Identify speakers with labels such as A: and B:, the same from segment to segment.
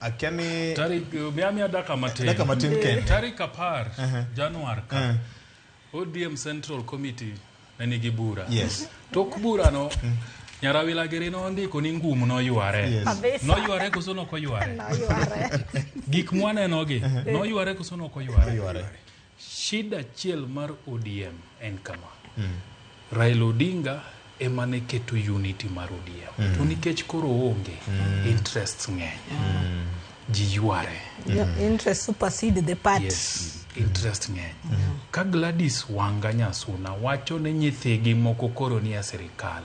A: Akia ni
B: Tarik miya miya dakika matin.
A: Dakika matin kende.
B: Tarik 10 Januar ka. ODM Central Committee ne nigi bura. Tok bura no Nyarawila giri nondiko ni ngum noyware.
C: Kabisa.
B: Noyware koso nok oyware?
C: Noyware.
B: Gik mwaneno gi noyware koso nok oyware?
A: Oyware.
B: Shida achiel mar ODM en kama. Raila Odinga ema ne keto unity mar ODM. To nikech koro oonge, interests ng'eny. Ji yware.
C: Interest supersede the party.
B: Yes, interest ng'eny. Ka Gladys Wanga Nyasuna wacho ni nyithigi moko koro nie sirikal.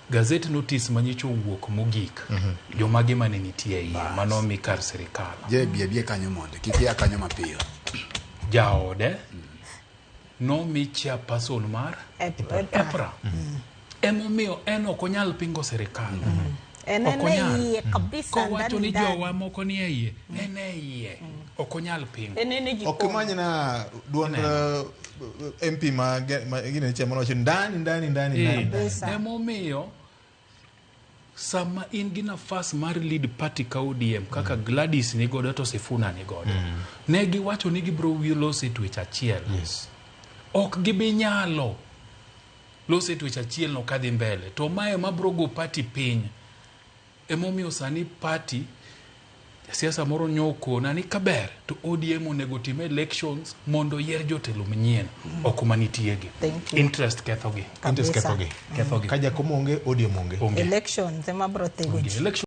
B: Gazette notice manyicho owuok mogik. Jomage mane nitie e iye manomi kar sirikal.
D: Je bie bie kanyo mondo kik ia kanyo mapiyo.
B: Jaode nomi chairperson mar
C: EPRA.
B: EPRA. Emomiyo en ok onyal pingo sirikal.
C: En
B: Ok
C: en e
B: onyal.
C: iye kabisa
B: Kowacho
C: ndani
B: ni
C: ndani.
B: jowa moko ni e iye, en e iye. Ok onyal pingo.
C: En en e
A: Ok
C: jikon.
A: imanyna duond MP ma ma gine cha mano wacho ndani ndani ndani ndani. ndani.
C: Kabisa.
B: Emomiyo sama in gi nafas mar lead party ka ODM kaka Gladys ni godo to Sifuna ni godo. Ne giwacho ni gibiro loso e twech achiel. Ok gibi nyalo loso e twech achiel no kadhi mbele. To mae mabiro go party piny. Emomiyo sani party jasiasa moro nyokona ni kaber to ODM onego tim elections mondo yier jotelo manyien ok manitie gi.
C: Thank you.
B: Interest kethogi.
A: Interest
C: Kabisa.
A: kethogi.
B: Kethogi.
A: Ka jakom onge, ODM onge.
B: Onge.
C: Elections ema biro thego ji.
B: Election